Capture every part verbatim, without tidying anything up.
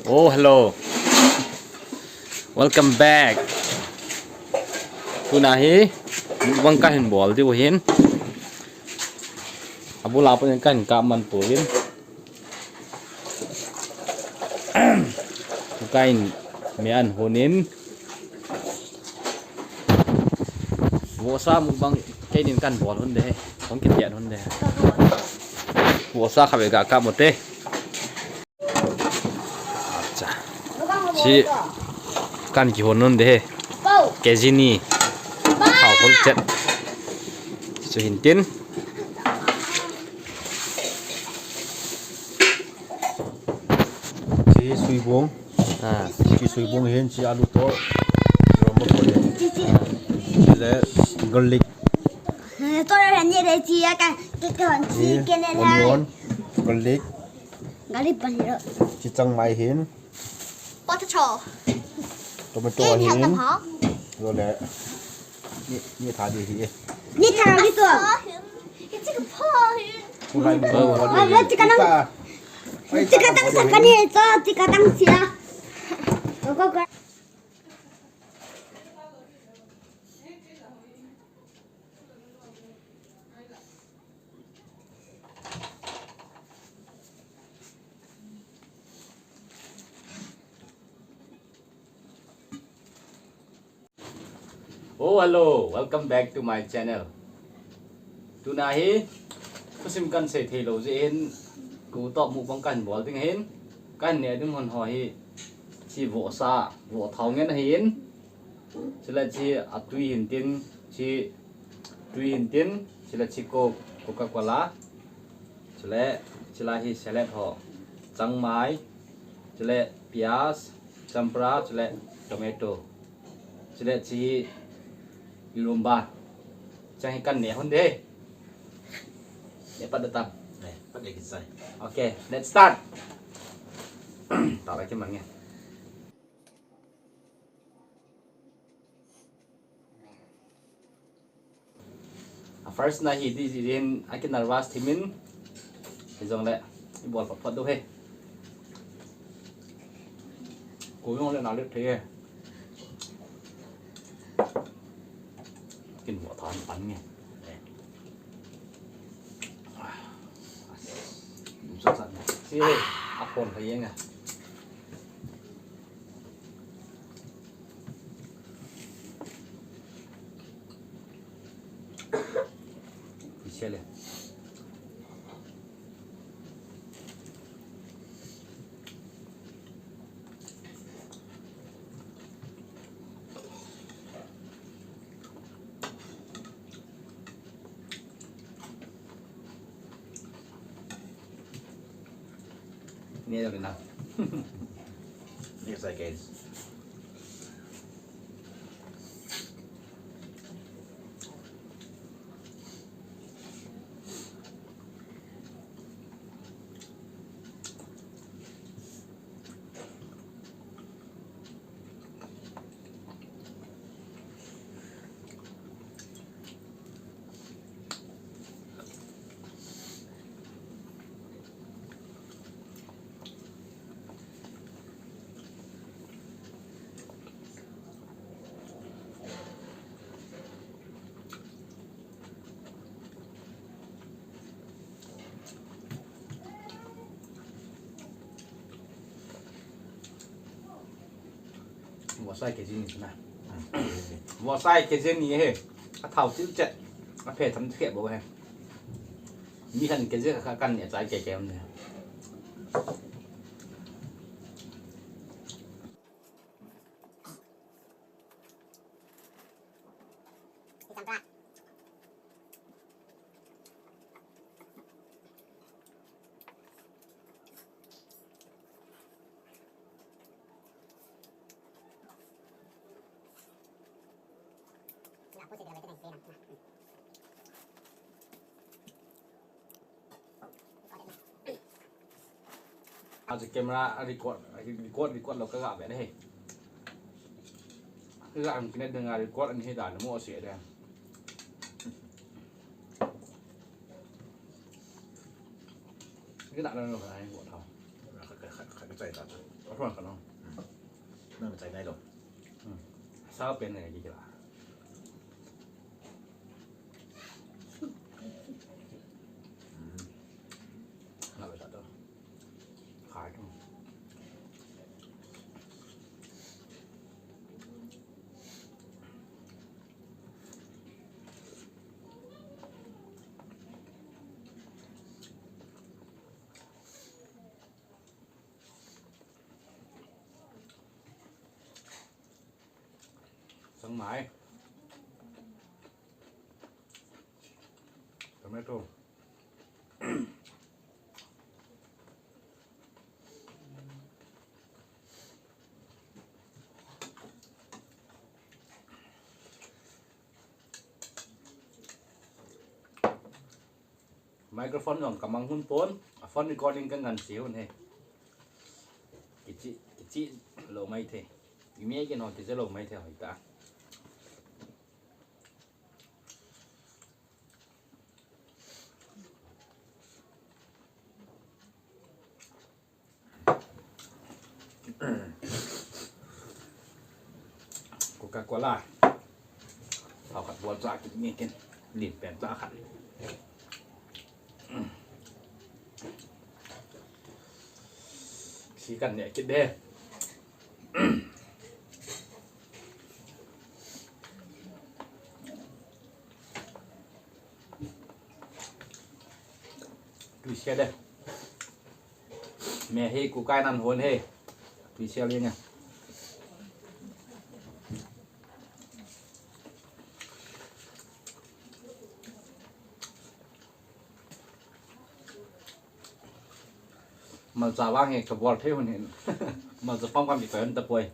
Oh, hello. Welcome back. Tuna hi mukbang kahin bol diu ahin. Abul a pat in kahin kap man poi. Kahin me an hon in. Vohsa mukbang keinin kahin bol hon de. Hung kitiat hon de. Vohsa khatvei ga kap mo te. Acha. Chi kahin kihon hon de. K G ni. Thao hol chet. Chu hin tin. Chi suibung. Ah. Chi suibung hin chi alu to. Rombo ko le. Chi le garlic. To le ni le chi ya kan ke kan chi ke ne la. Onion, garlic. Garlic pan ro. Chi changmai hin. Potato. Tomato hin. Lo le. Ni, ni tha di hi. Ni tha di to. Hi chi ka pho hi. Kulai mo. Ah, chi ka nang. Chi ka tang sa ka ni to, chi ka tang sia. Ko ko ko. Oh, hello. Welcome back to my channel. Tuna hi, thusim kan sei thei lou jeh in, ku top mukbang kan bol ding ahin, kan ne ding hon ho hi, chi vohsa, voh thao ngen ahin, chule chi atui hin tin, chi tui hin tin, chule chi Coke, Coca-Cola, chule chi la hi salad ho, changmai, chule piaz, champra, chule tomato. Chule chi hi irumba. Chang hi kan ne hon de. Ne pat da tam. Ne, pat de kisai. Okay, let's start. Ta la ki man nge. A first na hi di jin a ki nervous thimin. Hijong le, i bol phot phot diu he. Ko jong le na le thei he. Kin mo than pan nge. Sa sa. Si he, a kon thei nge. Michelle. Ni dah kena. Ni saya guys. Vosai K G ni na. Vosai K G ni he. A thao chil chet. A phe tham che bo he. Mi han K G ka kan ni a chai ke ke um ne. Achu camera a record, record, record lou ka ga ve na he. Ka ga ang kine ding a record an he da mo se da. Kina na no ka ai mo tha. Ka, ka, ka, ka chai ta. Pran ka no. Na ma chai nai lo. Sao pen ne ki la. Na ba sa to. Khai to. Sang mai. Tomato. Microphone jong ka mang hun pon, a phone recording ka ngan si hun he. Kichi, kichi lo mai the. Imi ai kin ho kichi lo mai the hoi ta. Coca-Cola. Thao khat bol cha kit nge ken. Lim pen cha khat. Si kan ne kit de. Tui sia de. Me hi ku kai nan hon he. Tui sia le nga. Malcha vang he ka bol thei hun hin. Malcha pam kam ki ko ta poi.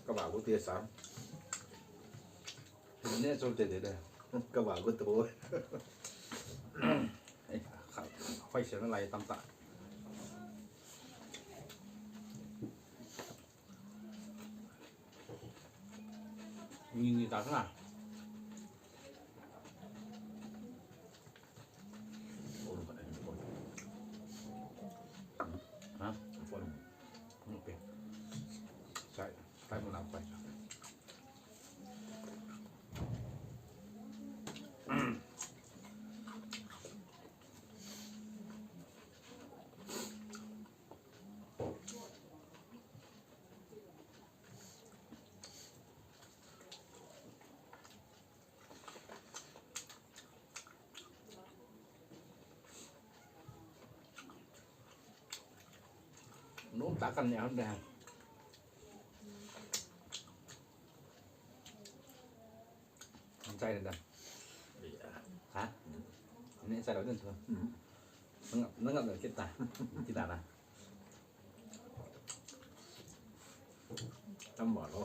Ka ba gu te sa. Ne so te te de. Ka ba gu to. Eh, khai se na lai tam ta. Ni ni ta na. Ha? Phone. Okay. Sai, sai mo lang pa. Nung takan ni ang deh. Ang chai na dan. Ha? Ini chai na dan tu. Nangap, nangap na kita. Kita na. Tambo lo.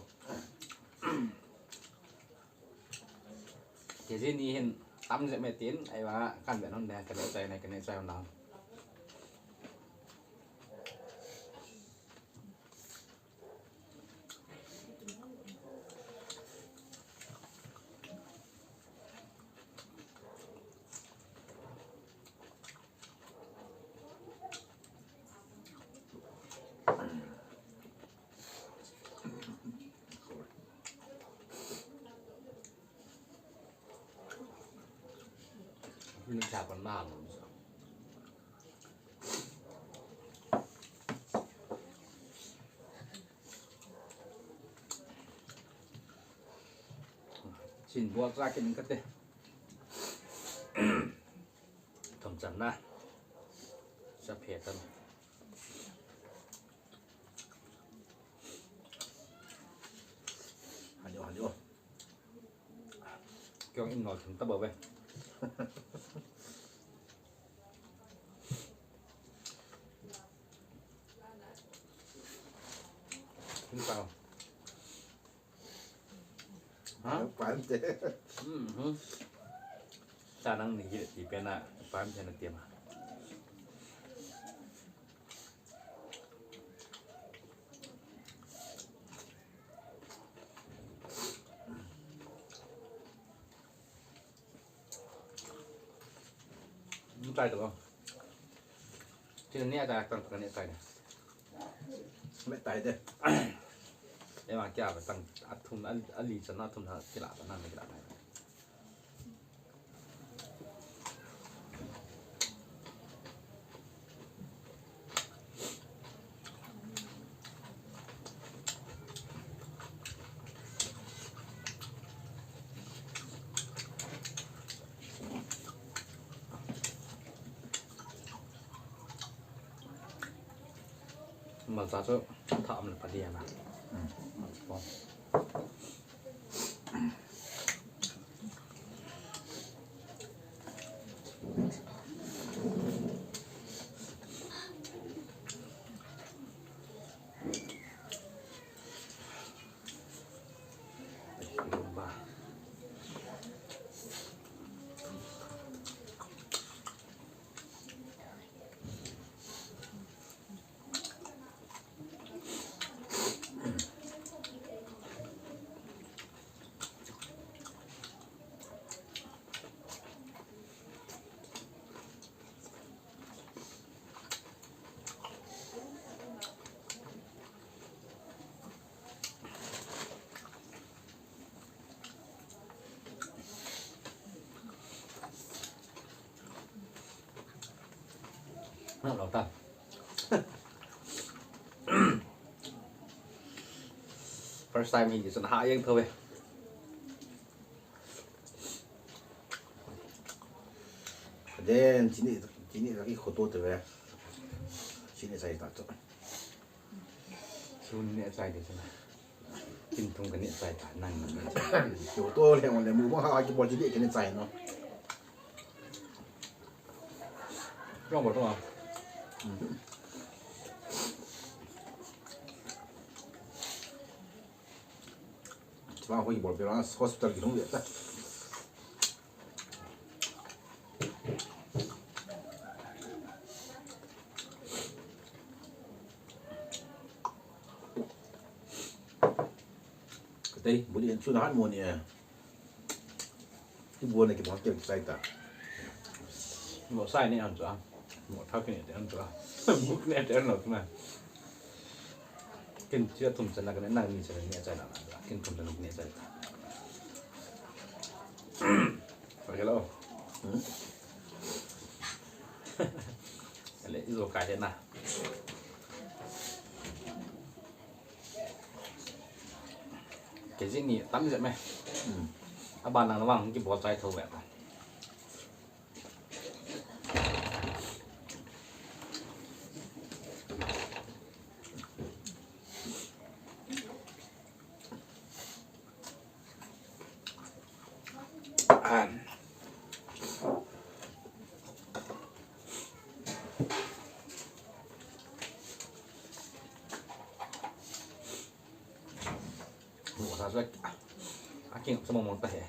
Kg ni hin tam je me tin, ai wa kan be non de, kan chai na, kan chai na. Ini siapa nama? Sin bol cha kit ning kate. Thom chan na. Sa phe tan. Jong in ngol thum ta bou ve. Thum ta. Ha? Pan te. Mhm. Sa nang ni hi ti pen a, pan te na ti ma. Neh chai to. Chin neh chai, tang tang neh chai ne. Neh chai de. Ema kia ba tang athum, a, ali chan athum na kila ta na kila na. Malcha chu tha um le pha dia na. Nang lo ta. First time hi, so na ha yang tho ve. Den, chini, chini lagi khoto te ve. Chini sai ta to. Chini ne sai de sana. Kin thum ka ne sai ta nang. Khoto le mo le mu ma ha ki bol chini ka ne sai no. Trong bol trong a. Chua hoi bol pe la hospital ki hung le ta. Katei, buli an chu na han mo ni e. Ki bol na ki bol ke sai ta. Mo sai ni an chu a. Mo tha ki ni te an chu a. Buk ni te an lo tu na. Kin chia thum chan na ka ne nang ni chan ni a chai na na. Kin thum chan ni a chai na. Hello. Ale, ijo kai he na. Kg ni tam je me. Aban nang nang ki bol chai tho ve ta. Mo sa sa. Akin sa mo ta he.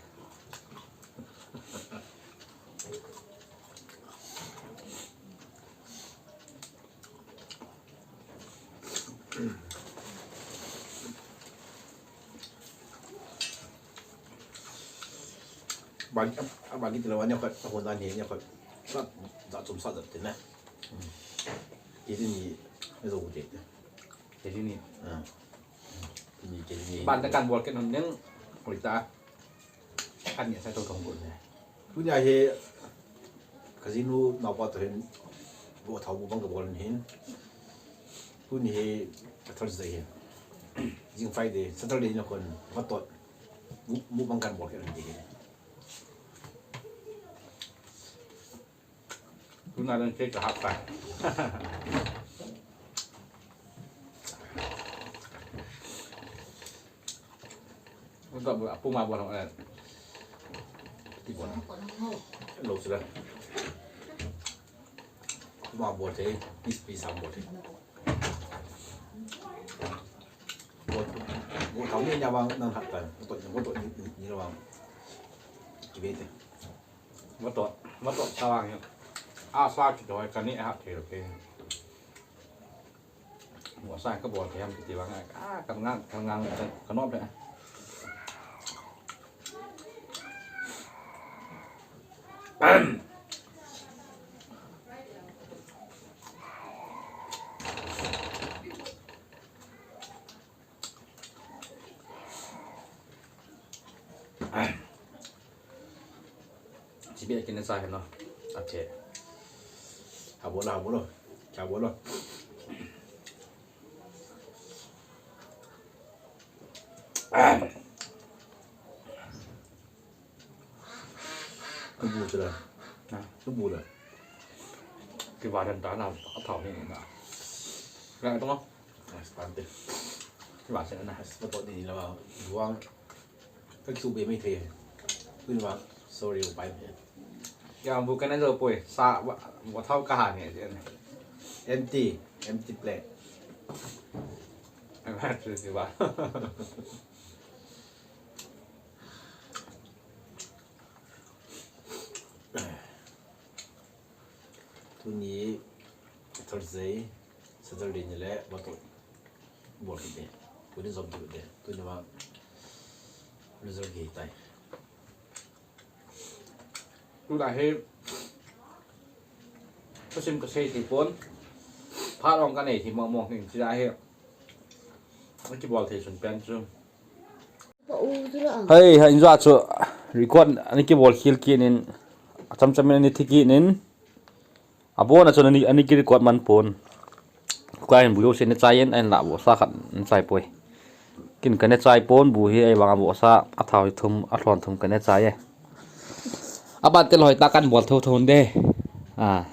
Bagi, bagi tilawan niya kat, ako na niya kat, sa, sa tum sa dati na. Kg ni, ito ko dati. Kg ni. Ah. Ni kg ni. Ban ta kan bol ke non deng, ko ita. Kan niya sa to tong ko niya. Tunia hi, kajinu naopa to hin, bu thau bu bang ka bol hin. Tuni hi, Thursday hin. Jing Friday, Saturday na kon, vatot. Mu, mu bang kan bol ke hin. Tuna dan cake ka hap pa. Untuk apa ma bol eh. Lo sila. Kuma bol thei, piece piece ham bol thei. Bol, bol thau ni nia vang nang hat tan. Bol to, bol to ni, ni, ni vang. Kibe te. Bol to, bol to sa vang ya. A sa ki doi ka ni ha thei lo ke. Mo sa ka bol thei ham kiti vang a, ka ngang, ka ngang, ka nom le. Chibi akin sa heno. Ache. Habolo, habolo. Habolo. Tubu sila. Ha? Tubu la. Kiba dan ta na, athau ni na. Ga to. Spante. Kiba sila na. Spante ni la. Buang. Ka kisu be mai thei. Kun ba, sorry, upai mai. Ya, bu kana jo poi. Sa, wa, wa thau ka ha ne. Empty, empty plate. Ai, ba, tu si ba. Tuni Thursday, Saturday ni le, bol to. Bol kit de. Tuni jom kit de. Tuni ma result ki tai. Tu la he. Ka sim ka sei ti pon. Pha long ka nei ti mo mo ning ti la he. Ki bol thei sun pen chu. Hai, hai, injo chu record ani kibol khel kit in, acham cham in ani thi kit in, abon a chun ani, ani ki record man pon. Kua hin bu jouse ni chai in, ahin la vohsa khat ni chai poi. Kin ka ni chai pon, bu hi ahivang a vohsa, athau hi thum, alhon thum ka ni chai e. Aban te loi ta kan bol tho tho de. A.